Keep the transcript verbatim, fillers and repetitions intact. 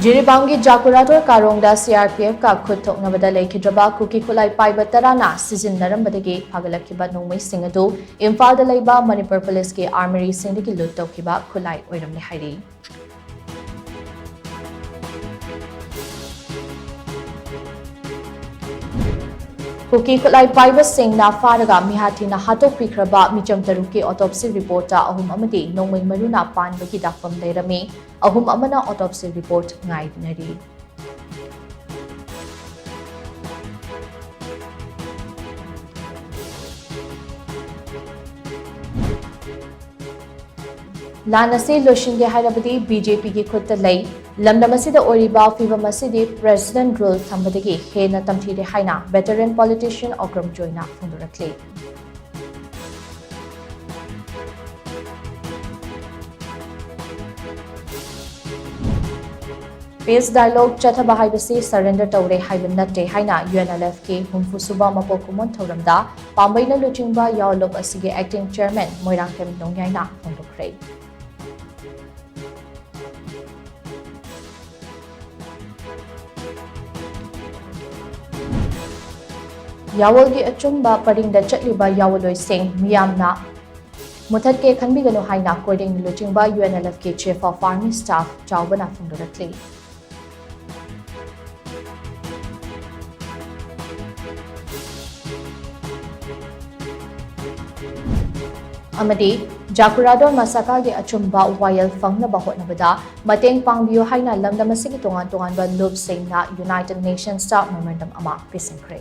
ꯖꯤꯔꯤꯕꯥꯝꯒꯤ ꯖꯥꯀꯨꯔꯥꯗꯣꯔ ꯀꯥꯔꯣꯡꯗ C R P ꯑꯦꯐꯀ ꯈꯨꯠ ꯊꯣꯛꯅꯕꯗ ꯂꯩꯈꯤꯗ꯭ꯔꯕ ꯀꯨꯀꯤ ꯈꯨꯠꯂꯥꯏ ꯄꯥꯏꯕ ꯇꯔꯥꯅ ꯁꯤꯖꯤꯟꯅꯔꯝꯕꯗꯒꯤ ꯐꯥꯒꯠꯂꯛꯈꯤꯕ ꯅꯣꯡꯃꯩꯁꯤꯡ ꯑꯗꯨ ꯏꯝꯐꯥꯜꯗ ꯂꯩꯕ ꯃꯅꯤꯄꯨꯔ ꯄꯨꯂꯤꯁꯀꯤ ꯑꯥꯔꯃꯔꯤꯁꯤꯡꯗꯒꯤ ꯂꯨꯠ ꯇꯧꯈꯤꯕ ꯈꯨꯠꯂꯥꯏ ꯑꯣꯏꯔꯝꯂꯦ ꯍꯥꯏꯔꯤ꯫ ꯀꯨꯀꯤ ꯈꯨꯠꯂꯥꯏ ꯄꯥꯏꯕꯁꯤꯡꯅ ꯐꯥꯔꯒ ꯃꯤꯍꯥꯊꯤꯅ ꯍꯥꯠꯇꯣꯛꯄꯤꯈ꯭ꯔꯕ ꯃꯤꯆꯝ ꯇꯔꯨꯛꯀꯤ autopsy reportꯇ ꯑꯍꯨꯝ ꯑꯃꯗꯤ ꯅꯣꯡꯃꯩ ꯃꯔꯨꯅ ꯄꯥꯟꯕꯒꯤ ꯗꯥꯛꯐꯝ ꯂꯩꯔꯝꯃꯤ꯫ ꯑꯍꯨꯝ ꯑꯃꯅ autopsy report ꯉꯥꯏꯅꯔꯤ꯫ ꯂꯥꯟ ꯑꯁꯤ ꯂꯣꯏꯁꯤꯟꯒꯦ ꯍꯥꯏꯔꯕꯗꯤ ꯕꯤ ꯖꯦ ꯄꯤꯒꯤ ꯈꯨꯠꯇ ꯂꯩ꯫ ꯂꯝꯗꯝ ꯑꯁꯤꯗ ꯑꯣꯏꯔꯤꯕ ꯐꯤꯚꯝ ꯑꯁꯤꯗꯤ President rule ꯊꯝꯕꯗꯒꯤ ꯍꯦꯟꯅ ꯇꯝꯊꯤꯔꯦ ꯍꯥꯏꯅ veteran politician Okram ꯖꯣꯏꯅ ꯐꯣꯡꯗꯣꯔꯛꯂꯤ꯫ Peace dialogue ꯆꯠꯊꯕ ꯍꯥꯏꯕꯁꯤ surrender ꯇꯧꯔꯦ ꯍꯥꯏꯕ ꯅꯠꯇꯦ ꯍꯥꯏꯅ ꯌꯨ ꯑꯦꯟ ꯑꯦꯜ ꯑꯦꯐꯀꯤ ꯍꯨꯝꯐꯨ ꯁꯨꯕ ꯃꯄꯣꯛ ꯀꯨꯝꯑꯣꯟ ꯊꯧꯔꯝꯗ ꯄꯥꯝꯕꯩꯅ ꯂꯨꯆꯤꯡꯕ ꯌꯥꯑꯣꯟꯂꯨꯞ ꯑꯁꯤꯒꯤ acting chairman ꯃꯣꯏꯔꯥꯡꯊꯦꯝ ꯅꯣꯡꯌꯥꯏꯅ ꯐꯣꯡꯗꯣꯛꯈ꯭ꯔꯦ꯫ ꯌꯥꯋꯣꯜꯒꯤ ꯑꯆꯨꯝꯕ ꯄꯔꯤꯡꯗ ꯆꯠꯂꯤꯕ ꯌꯥꯋꯣꯜꯂꯣꯏꯁꯤꯡ ꯃꯤꯌꯥꯝꯅ ꯃꯨꯊꯠꯀꯦ ꯈꯟꯕꯤꯒꯅꯨ ꯍꯥꯏꯅ ꯀꯣꯏꯔꯦꯡ ꯂꯨꯆꯤꯡꯕ ꯌꯨ ꯑꯦꯟ ꯑꯦꯜ ꯑꯦꯐꯀꯤ Chief of Army Staff ꯆꯥꯎꯕꯅ ꯐꯣꯡꯗꯣꯔꯛꯂꯤ꯫ ꯑꯃꯗꯤ ꯖꯥꯀꯨꯔꯥꯗꯣꯔ ꯃꯁꯥꯀꯥꯒꯤ ꯑꯆꯨꯝꯕ ꯋꯥꯌꯦꯜ ꯐꯪꯅꯕ ꯍꯣꯠꯅꯕꯗ ꯃꯇꯦꯡ ꯄꯥꯡꯕꯤꯌꯨ ꯍꯥꯏꯅ ꯂꯝꯗꯝ ꯑꯁꯤꯒꯤ ꯇꯣꯉꯥꯟ ꯇꯣꯉꯥꯟꯕ ꯂꯨꯞꯁꯤꯡꯅ United Nationsꯇ memorandum ꯑꯃ ꯄꯤꯁꯤꯟꯈ꯭ꯔꯦ꯫